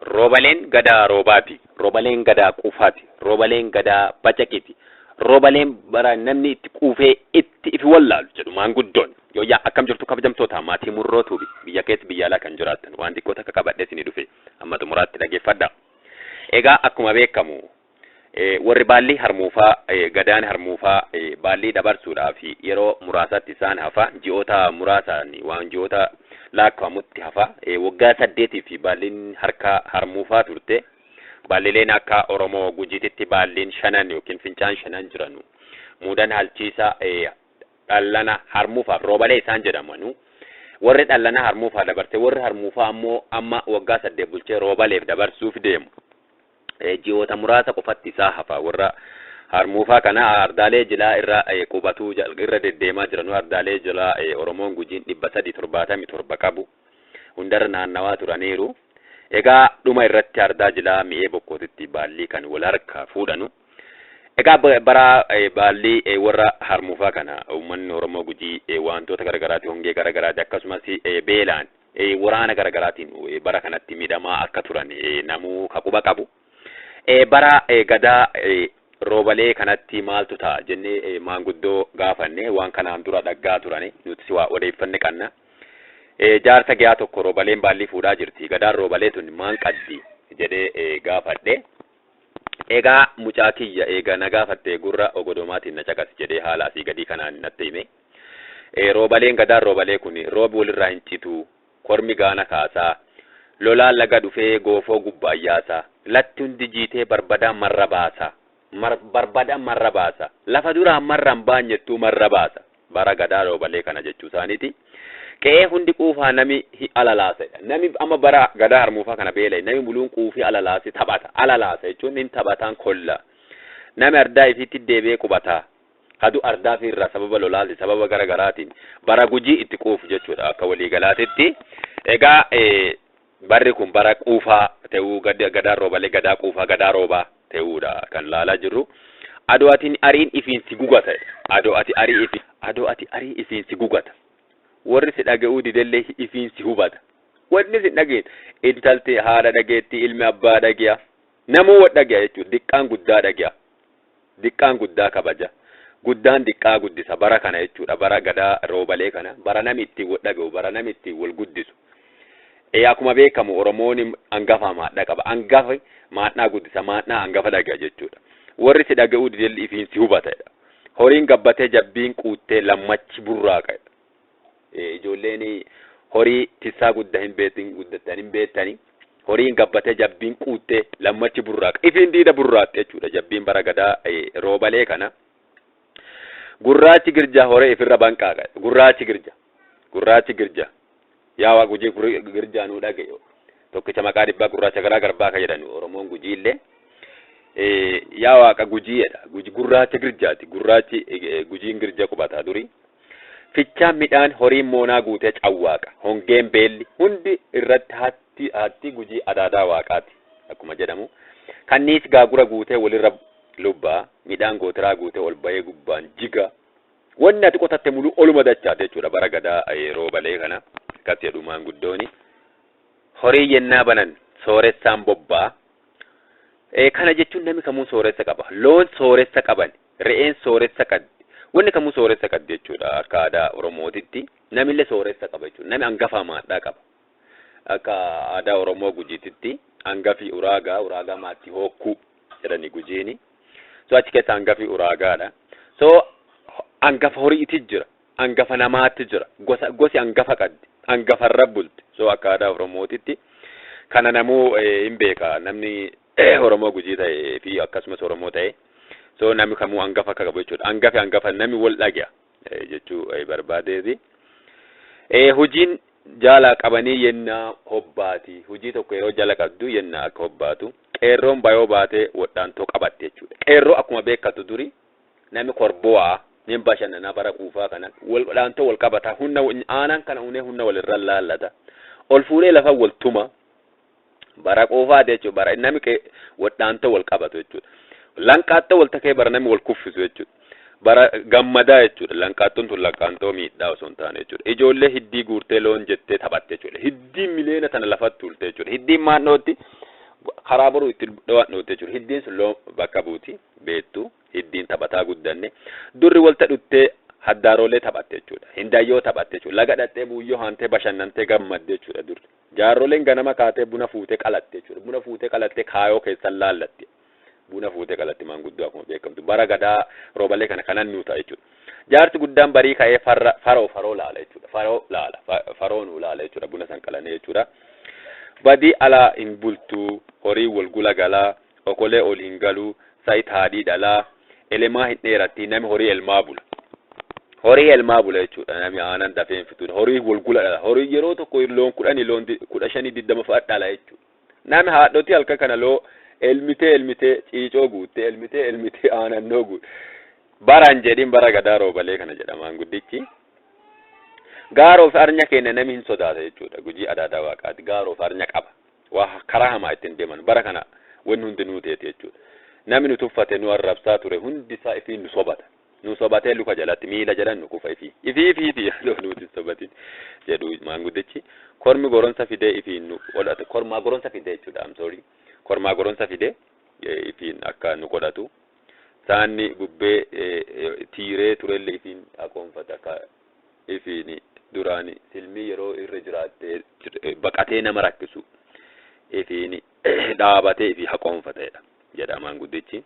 Roobaleen Gadaa roobaati. Roobaleen Gadaa quufaati. Roobaleen Gadaa bacaqiti. Roobaleen bara namni itti quufee itti ifi wallaalu jedhu maanguddoon. Yooyyaa, akkam jirtu kabajamtoota maatii Murroo Tuubi, biyya keessa biyya alaa kan jiraattan? Waan xiqqoo takka qabadhee isinii dhufe, amma xumuraatti dhageeffadha. Egaa akkuma beekamu warri baallii harmuufaa, gadaan harmuufaa baallii dabarsuudhaaf yeroo muraasatti isaan hafa, ji'oota muraasaan waan ji'oota lakkaa'amutti hafa. Waggaa 8f baalliin harka harmuufaa turte. Baallileen akka Oromoo Gujiititti baalliin shanan yookiin fincaan shanan jiranu, muudan, halchiisa, dhallana, harmuufaaf roobalee isaan jedhamanu. Warri dhallana harmuufaa dabarse, warri harmuufaa ammoo amma waggaa 8 bulchee roobaleef dabarsuuf deemu. Ji'oota muraasa qofatti isaa hafa. Warra harmuufaa kana ardaalee jilaa irra qubatuu irra deddeemaa jiranu, ardaalee jilaa Oromoon Gujiin 377 qabu hundarra naannawaa turaniiru. Egaa dhuma irratti ardaa jilaa Mi'ee Bokkootitti baallii kan wal harka fuudhanu. Egaa bara baallii warra harmuufaa kana uummanni Oromoo Gujii wantoota garagaraati, hongee garagaraati, akkasumas beelaan, waraana garagaraatiin bara kanatti miidhamaa akka turan namuu ka quba qabu. Bara gadaa roobalee kanatti maaltu ta'a jennee maanguddoo gaafanne. Waan kanaan dura dhaggaa turani nuti waa odeeffanne qabna. Jaarsa gahaa tokko, roobaleen baallii fuudhaa jirti, gadaan roobalee tun maan qaddi jedhee gaafadhe. Egaa mucaa kiyya, eega na gaafattee gurra ogodomaatiin na caqasi jedhee haala asii gadii kanaan natti hime. Roobaleen, gadaan roobalee kun roobi walirraa hin citu, kormi gaana kaasaa, lolaan laga dhufee goofoo gubbaa yaasaa, latti hundi jiitee barbadaa marra baasa, barbada marra baasa, lafa duraan marra hin baanyettuu marra baasa bara gadaa roobalee kana jechuu isaaniiti. Qe'ee hundi quufaa, nami alalaasedha. Nami amma bara gadaa harmuufaa kana beela'e, nami muluun quufii alalaase taphata. Alalaasa jechuun hin taphataan kolla. Nami ardaa ifiitti deebi'ee qubataa. Kadu ardaa fi irraa sababa lolaati, sababa gara garaatiin bara Gujii itti quufu jechuudha akka waliigalaatitti. Egaa barri kun bara quufaa ta'uu, gadaan roobalee gadaa quufaa, gadaa roobaa ta'uudha kan laalaa jirru. Adoo ati ariin ifiin si gugata. Adoo ati arii ifiin si gugata. Warri si dhaga'uu didellee ifiin si hubata. Wanni si dhageen, intalti haadha dhageetti, ilmi abbaa dhagiya. Namuu wal dhagiya jechuudha. Diqqaan guddaa dhagiya. Diqqaan guddaa kabaja. Guddaan diqqaa guddisa bara kana jechuudha. Bara gadaa roobalee kana bara nami ittiin wal dhaga'u, bara nami ittiin wal guddisu. Akkuma beekamu Oromoon hangafa maadhaa qaba. Hangafi maadhaa guddisa, maadhaa hangafa dhaga'a jechuudha. Warri si dhaga'uu didelli ifiin si hubata. Horiin gabbatee jabbiin quuttee lammachi burraaqa. Ijoolleen horii tissaa guddaa hin beektin, guddattan hin beektani. Horiin gabbatee jabbiin quuttee lammachi burraaqa. Ifiin diida burraatte jechuudha jabbiin bara gadaa roobalee kana. Gurraachi girja horee ifirra banqaaqa. Gurraachi girja. Gurraachi girja. Yaa waa Gujii girjaa nuu dhaga'e. Tokkicha maqaa dhibbaa, gurraacha garaa garbaa ka jedhan Oromoon Gujii illee. Yaa Waaqa Gujii jedha. Gurraacha girjaati. Gurraachi Gujiin girja qubataa durii. Fichaan midhaan horiin moonaa guutee cawwaaqa. Hongeen beelli hundi irratti hatti Gujii adaadaa Waaqaati. Akkuma jedhamu. Kanniis gaagura guutee walirra lubbaa. Midhaan gootiraa guutee ol bahee gubbaan jiga. Wanni ati qotatte mulu oluma dachaate jechuudha bara gadaa roobalee kana. Akkas jedhu maanguddooni. Horii yennaa banan sooressaan bobbaa. Kana jechuun namni kamuu sooressa qaba. Loon sooressa qaban, re'een sooressa qabdi. Wanni kamuu sooressa qabdi jechuudha akka aadaa Oromootitti. Namillee sooressa qaba jechuudha. Nami hangafa maadhaa qaba. Akka aadaa Oromoo Gujiititti hangafi uraagaa, uraagaa maatti hookkuu jedhani Gujiini. So achi keessa hangafi uraagaadha. So hangafa horiiti jira. Hangafa namaatti jira. Gosa gosi hangafa qabdi. Hangafarra bulti. So akka aadaa Oromootitti kana namuu hin beeka. Namni Oromoo Gujii ta'ee fi akkasumas Oromoo ta'e. So namni kamuu hangafa akka qabu jechuudha. Hangafi hangafa namni wal dhagaya jechuu barbaadeeti. Hojiin jaala qabanii yennaa hobbaati. Hojii tokko yeroo jala qabdu yennaa akka hobbaatu. Qeerroon bayoo baatee wodhaantoo qabatte jechuudha. Qeerroo akkuma beekatu duri namni korbo'aa ni bashannanaa bara quufaa kana wal dhaantoo wal qabataa, humna aanaan kana unee humna walirra laallata. Ol fuudhee lafa wal tuma. Bara quufaati jechuudha. Bara namni wodhaantoo wal qabatu jechuudha. Lanqaattoo wal takee bara namni wal kuffisu jechuudha. Bara gammadaa jechuudha. Lanqaattoon tun lanqaantoo miidhaa osoo hin taane jechuudha. Ijoollee hiddii guurtee loon jettee taphatte jechuudha. Hiddii mileena tana lafatti tuulte jechuudha. Hiddiin maannootti Karaa boruu itti dhoowwadhu jechuudha. Hiddiin sun loon bakka buuti beektu, hiddiin taphataa guddanne. Durri walta dhuttee haddaarolee taphatte jechuudha. Hindayyoo taphatte jechuudha. Laga dhattee buuyyoo haantee bashannantee gammadde jechuudha durri. Jaarroleen ganama kaatee buna fuutee qalatte jechuudha. Buna fuutee qalattee kaayoo keessan laallatti. Buna fuutee qalatti maanguddoo akkuma beekamtu. Bara gadaa Roobalee kana kanan nuu ta'a jechuudha. Jaarsi guddaan barii ka'ee farra faroo faroo laala jechuudha. Faroo laala, faroo nuu laala jechuudha, buna san qalanii jechuudha. Badii alaa hin bultuu, horii wal gula galaa, okolee ol hin galuu, sa'i taadhii dhalaa, elemaa hin dheeratti, nami horii elmaa bula. Horii elmaa bula jechuudha. Nami aanan dafee hin fixu. Horii wal gula dhala. Horii yeroo tokko loon 10, loon 15, 20 fa'a dhala jechuudha. Nami haadhotii halkan kana loo elmitee elmitee ciicoo guuttee, elmitee elmitee aanannoo guutte. Baraan jedhin bara gadaa Roobalee kana jedha maanguddichi. Gaaroo fi arnya keenya nami hin sodaata jechuudha. Gujii adaadaa waaqaati. Gaaroo fi arnya qaba. Waa karaa hamaa ittiin deeman. Bara kana wanni hundinuu teeti jechuudha. Namni nu tuffate, nu arrabsaa ture hundi isaa ifiin nu sobata. Nu sobatee luka jalatti miila jedhan nu kufa ifii. Ifii ifii ifii yeroo nuti hin sobatin jedhu maanguddichi. Kormi goronsa fidee ifiin nu godhatu. Kormaa goronsa fidee jechuudha. I'm sorry. Kormaa goronsa fidee ifiin akka nu godhatu. Saanni bubbee tiiree turellee ifiin aqoonfata, akka ifiin duraani silmii yeroo irra jiraattee baqatee nama rakkisu ifiin dhaabatee ifii haqoonfatedha jedha maanguddichi.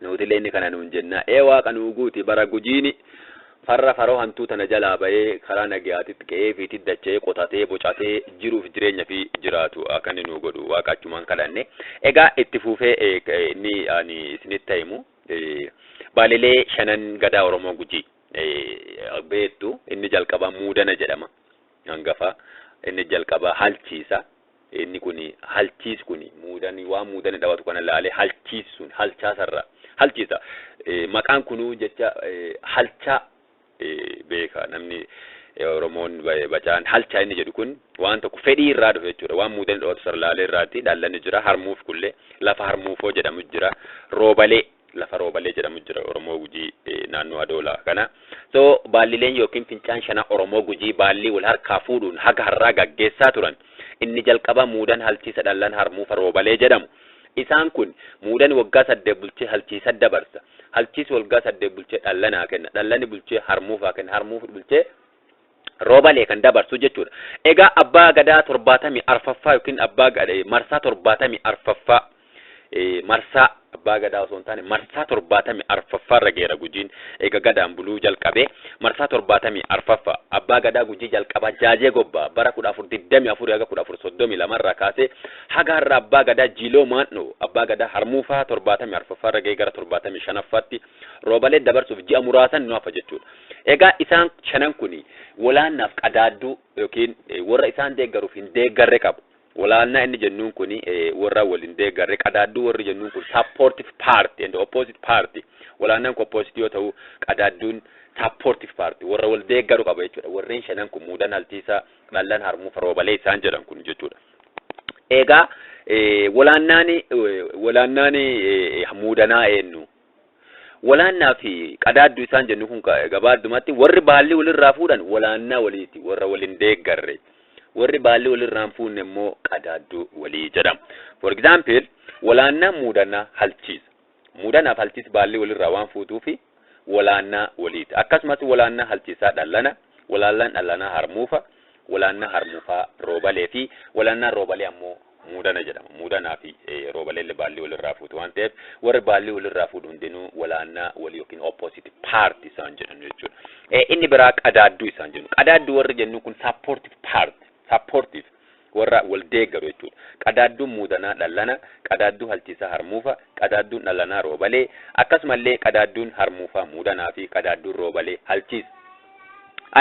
Nutillee inni kana nuun jennaa. Ee Waaqa nuu guuti, bara Gujiini farra faroo hantuu tana jalaa bahee karaa nagayaatitti qe'ee fiitti dacha'ee qotatee bocatee jiruuf jireenya fi jiraatu akka inni nuu godhu Waaqa achumaan kadhanne. Egaa itti fufee inni ani isinitti himu baalilee shanan gadaa Oromoo Gujii beektu. Inni jalqabaa Muudana jedhama, hangafa. Inni jalqabaa Halchiisa. Inni kun halchiis kun muudani waan muudani dhawatu kana laalee halchiis sun halchaasarra halchiisa. Maqaan kunuu jecha halchaa beeka namni Oromoon bacaan. Halchaa inni jedhu kun waan tokko fedhii irraa dhufe jechuudha. Waan muudani dhawatu sarara laalee irraatti dhallanni jira. Harmuuf kullee lafa Harmuufoo jedhamu jira. Roobalee, lafa Roobalee jedhamu jira Oromoo Gujii naannoo Adoolaa kana. So baallileen yookiin fincaan shana Oromoo Gujii baallii wal harkaa fuudhuun haga har'aa gaggeessaa turan. Inni jalqaba Muudan, Halchiisa, Dhallan, Harmuufa, Roobalee jedhamu. Isaan kun Muudan waggaa 8 bulchee Halchiisa dabarsa. Halchiisi waggaa 8 bulchee Dhallanaa kenna. Dhallani bulchee Harmuufaa kenna. Harmuuf bulchee Roobalee kan dabarsu jechuudha. Egaa abbaa gadaa 74ffaa yookiin abbaa marsaa 74ffaa, marsaa abbaa gadaa osoo hin taane marsaa 74ffaa irra geera Gujiin egaa gadaan buluu jalqabee. Marsaa 74ffaa abbaa gadaa Gujii jalqabaa Jaajee Gobbaa bara 1424 haga 1432 irraa kaasee haga har'a abbaa gadaa Jiiloo Maadhoo, abbaa gadaa Harmuufaa 74ffaa irra gahee gara 75ffaatti Roobalee dabarsuuf ji'a muraasan nu hafa jechuudha. Egaa isaan shanan kun walaannaaf qadaadduu yookiin warra isaan deeggaruuf hin deeggarre qabu. Walaannaa inni jennuun kun warra wal hin deeggarre, qadaadduu warri jennuun kun supportive party and opposite party. Walaannaan kun opposite yoo ta'u, qadaadduun supportive party warra wal deeggaru qaba jechuudha. Warreen shanan kun Muudan, Halchiisaa, Dhallan, Harmuufa, Roobalee isaan jedhan kun jechuudha. Egaa walaannaan Muudanaa eenyu? Walaannaa fi qadaadduu isaan jennu kun gabaabdumatti warri baallii walirraa fuudhan walaannaa waliiti, warra waliin deeggarre. Warri baallii walirraa hin fuunne immoo qadaadduu walii jedhamu. For example, walaannaan Muudanaa Halchiisa. Muudanaaf Halchiis baallii walirraa waan fuutuufi walaannaa waliiti. Akkasumas walaannaa Halchiisaa Dhallana, walaannaan Dhallanaa Harmuufa, walaannaa Harmuufaa Roobalee fi walaannaan Roobalee ammoo Muudana jedhama. Muudanaa fi Roobalee baallii walirraa fuutu waan ta'eef warri baallii walirraa fuudhu hundinuu walaannaa walii yookiin opposite party isaan jedhamu jechuudha. Inni biraa qadaadduu isaan jennu. Qadaadduu warri jennu kun supportive party, supportive warra wal deeggaru jechuudha. Qadaadduun Muudanaa Dhallana, qadaadduu Halchiisaa Harmuufa, qadaadduun Dhallanaa Roobalee, akkasumallee qadaadduun Harmuufaa Muudanaa fi qadaadduun Roobalee Halchiisa.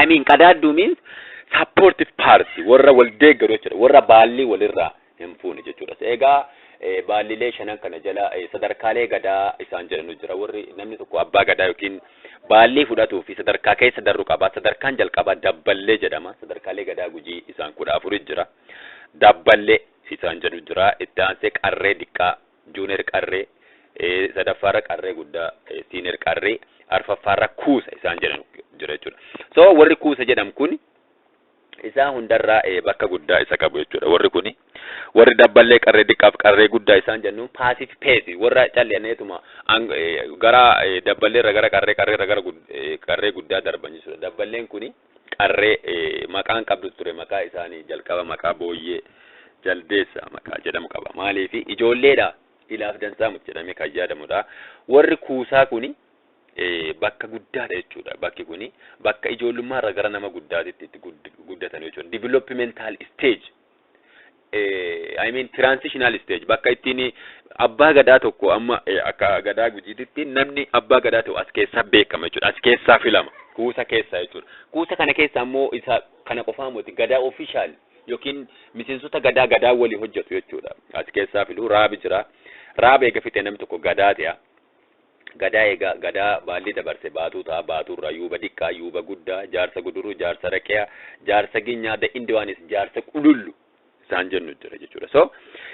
I mean, qadaadduu means supportive party, warra wal deeggaru jechuudha. Warra baallii walirraa hin fuune jechuudha. Egaa baallilee shanan kana jala sadarkaalee gadaa isaan jedhanu jira. Warri namni tokko abbaa gadaa yookiin baallii fudhatuu fi sadarkaa keessa darbu qaba. Sadarkaan jalqabaa dabballee jedhama. Sadarkaalee gadaa Gujii isaan 14 jira. Dabballee isaan jedhu jira. Itti aansee qarree diqqaa, junior qarree, sadaffaarra qarree guddaa, senior qarree, arfaffaarra kuusa isaan jedhan jira jechuudha. So warri kuusa jedhamu kun Isaa hundarraa bakka guddaa isa qabu jechuudha warri kuni. Warri dabballee qarree diqqaaf qarree guddaa isaan jennuun passive phase, warra calleneetuma gara dabballeerra gara qarree, qarreerra gara qarree guddaa darban jechuudha. Dabballeen kuni qarree maqaan qabdu ture. Maqaa isaanii jalqaba maqaa booyyee jaldeessa maqaa jedhamu qaba. Maaliifi ijoolleedha, ilaaf dansaa miti jedhamee kan yaadamudha. Warri kuusaa kuni bakka guddaadha jechuudha. Bakki kuni bakka ijoollummaarra gara nama guddaatitti itti guddatan jechuudha. Developmental stage, I mean transitional stage, bakka ittiin abbaa gadaa tokko amma akka gadaa Gujiititti namni abbaa gadaa ta'u as keessaa beekama jechuudha. As keessaa filama. Kuusa keessa jechuudha. Kuusa kana keessa ammoo isa kana qofaa miti, gadaa official yookiin miseensota gadaa gadaa walii hojjetu jechuudha. As keessaa filu raabi jira. Raaba eega fixee namni tokko gadaa ta'a. Gadaa egaa gadaa baalli dabarse baatuu ta'a. Baatuurraa yuuba diqqaa, yuuba guddaa, jaarsa guduruu, jaarsa raqeyaa, jaarsa ginyaa, the indewaanis jaarsa qulullu isaan jennu jira jechuudha. So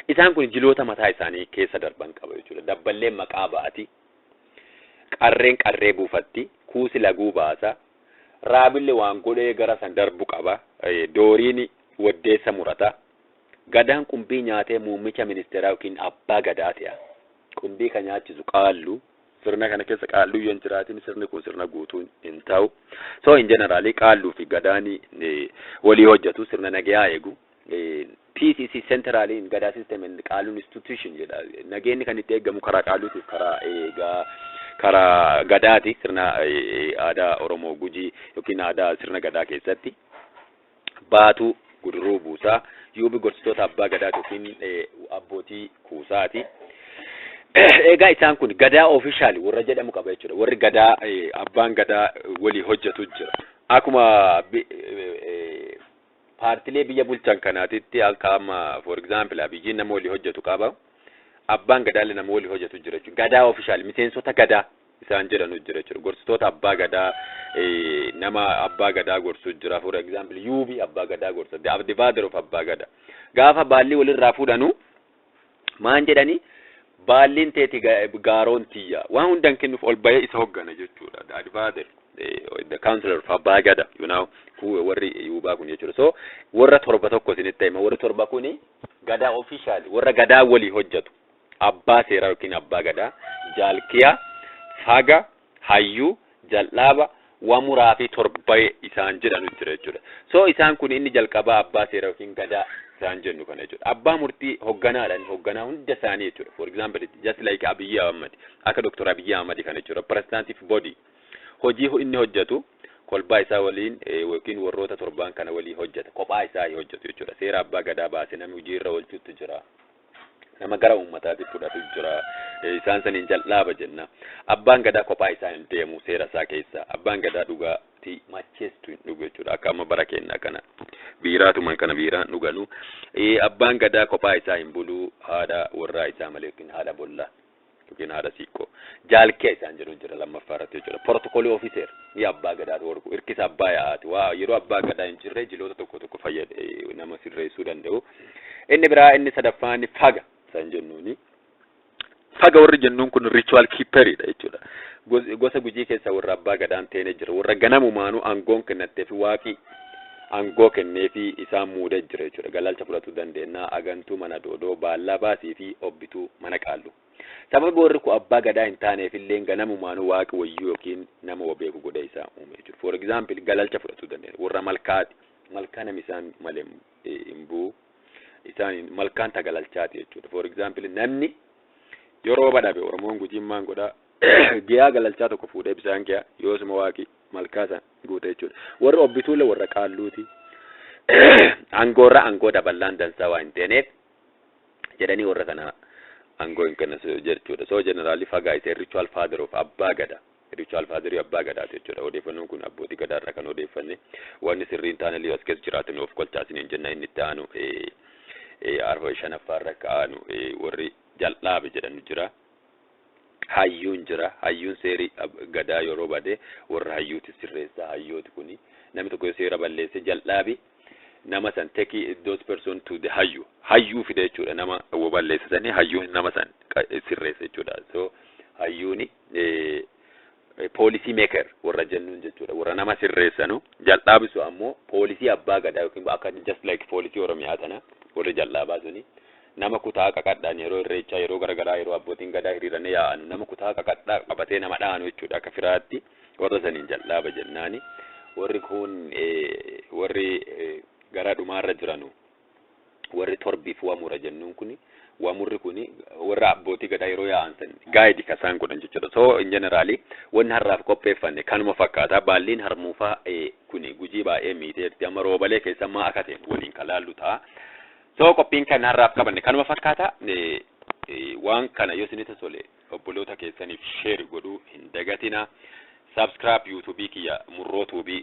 isaan kun jiloota mataa isaanii keessa darban qaba jechuudha. Dabballeen maqaa baati. Qarreen qarree buufatti. Kuusi laguu baasa. Raabillee waan godhee gara san darbu qaba. Dooriin waddeessa murata. Gadaan qumbii nyaatee muummicha ministeeraa yookiin abbaa gadaa ta'a. Qumbii kan nyaachisu qaallu. Sirna kana keessa qaalluu yoo hin jiraatin, sirni kun sirna guutuu hin ta'u. So in general qaalluu fi gadaan walii hojjetu, sirna nagayaa eegu. Peace is central in Gadaa system and qaalluun institution jedha. Nageenyi kan itti eegamu karaa qaalluutiif karaa eegaa karaa gadaati, sirna aadaa Oromoo Gujii yookiin aadaa sirna gadaa keessatti. Baatuu guduruu buusaa, yuubi gorsitoota abbaa gadaati yookiin abbootii kuusaati. Egaa isaan kun gadaa official warra jedhamu qaba jechuudha. Warri gadaa abbaan gadaa walii hojjetu jira. Akkuma paartilee biyya bulchan kanaatitti, akka amma for example Abiyyiin nama walii hojjetu qaba. Abbaan gadaallee nama walii hojjetu jira jechuudha. Gadaa official, miseensota gadaa isaan jedhanu jira jechuudha. Gorsitoota abbaa gadaa, nama abbaa gadaa gorsu jira. For example yuubi abbaa gadaa gorsa. The father of abbaa gadaa. Gaafa baalli walirraa fuudhanu maan jedhani? Baalliin teeti gaaroon tiyya waan hundan kennuuf ol bahee isa hoggana jechuudha. The advisor, the counselor of abbaa gada, warri yuubaa kun jechuudha. So warra torba tokko isinitti hima. Warri torba kuni gadaa official, warra gadaa walii hojjetu. Abbaa seeraa yookiin abbaa gadaa, jaalkiyaa, faga, hayyuu, jal'aaba, wamuraa fi torba isaan jedhanu jira jechuudha. So isaan kun inni jalqabaa abbaa seeraa yookiin gadaa isaan jennu kana jechuudha. Abbaa murtii hogganaadhaan hogganaa hunda isaanii jechuudha. For example, just like Abiyyi Ahmad, akka Dr. Abiyyi Ahmad kana jechuudha. Presidentiif body hojii inni hojjetu kolbaa isaa waliin yookiin warroota torbaan kana walii hojjeta. Kophaa isaa hojjetu jechuudha. Seera abbaa gadaa baase namni hojii irra oolchuutu jira. Nama gara uummataatti fudhatu jira. Isaan saniin jal'aaba jenna. Abbaan gadaa kophaa isaa hin deemu seera isaa keessa. Abbaan gadaa dhugaatii macheessitu hin dhugu jechuudha. Akka amma bara keenya kana biiraatuman kana biiraan dhuganu. Abbaan gadaa kophaa isaa hin bulu, haadha warraa isaa malee yookiin haadha bollaa yookiin haadha siiqqoo. Jaalkee isaan jedhu jira lammaffaa irratti jechuudha. Protocol officer ni abbaa gadaa warqu hirkisa abbaa yaa'aati. Waa yeroo abbaa gadaa hin jirre jiloota tokko tokko fayyade nama sirreessuu danda'u. Inni biraa, inni sadaffaan faga isaan jennuuni. Faga warri jennuun kun ritual keeperidha jechuudha. Gosa Gujii keessa warra abbaa gadaan teene jira. Warra ganamumaanuu aangoon kennattee fi waaqii aangoo kenneefi isaan muudee jira jechuudha. Galalcha fudhatuu dandeenya. Agantuu mana doodoo, baallaa baasii fi obbituu mana qaallu. Sababa warri kun abbaa gadaa hin taaneef illee ganamumaanuu waaqi wayyuu yookiin nama beeku godhe isaa uume jechuudha. For example, galalcha fudhatuu dandeenya. Warra malkaati. Malkaa namni isaan malee hin bu'u. Isaan malkaan tagalalchaati jechuudha. For example, namni yeroo badhabe Oromoon Gujiin maan godhaa? Giyaa galalchaa tokko fuudhee bishaan kiyaa yoosuma waaqi malkaa san guute jechuudha. Warri obbituulee warra qaalluuti. Aangoorra aangoo daballaan dansaa waa hin teeneef jedhanii warra kana aangoo hin kennan jechuudha. So generally fagaa isa ritual father of abbaa gadaa. Ritual father abbaa gadaati jechuudha. Odeeffannoon kun abbootii gadaarraa kan odeeffanne, wanni sirrii hin taane illee as keessa jiraatan of kolchaasin hin jenna. Inni itti aanu arfa shanaffaarra ka'aanu warri jal'aabe jedhanu jira. Hayyuun jira. Hayyuun seerii gadaa yeroo bade warra hayyuuti sirreessa. Hayyooti kuni namni tokko seera balleesse, jal'aabi nama san take those person to the hayyu. Hayyuu fide jechuudha. Nama balleesse sani hayyuun nama san sirreessa jechuudha. So hayyuuni Policy maker warra jennuun jechuudha. Warra nama sirreessanu jal'aabisu ammoo poolisii abbaa gadaa yookiin akka just like poolisii Oromiyaa tana warri jal'aabaa suni nama kutaa qaqadhaan yeroo irreechaa, yeroo garagaraa, yeroo abbootiin gadaa hiriiranii yaa'anu nama kutaa qaqadhaa qabatee nama dhaanu jechuudha akka firaatti, warra saniin jal'aaba jennaani. Warri kun warri gara dhumaarra jiranu, warri torbiif wamura jennuun kuni, wamurri kuni warra abbootii gadaa yeroo yaa'an san guide ka isaan godhan jechuudha. So in general wanni har'aaf qopheeffanne kanuma fakkaata. Baalliin harmuufaa kuni Gujii baay'ee miiteerti. Amma roobalee keessa maa akka ta'e waliin kalaallu ta'a. So qophiin kan har'aaf qabanne kanuma fakkaata. Waan kana yoo isinitti tole obboloota keessaniif share godhuu hin dagatina. Subscribe YouTube kiyya Murroo Tuubii.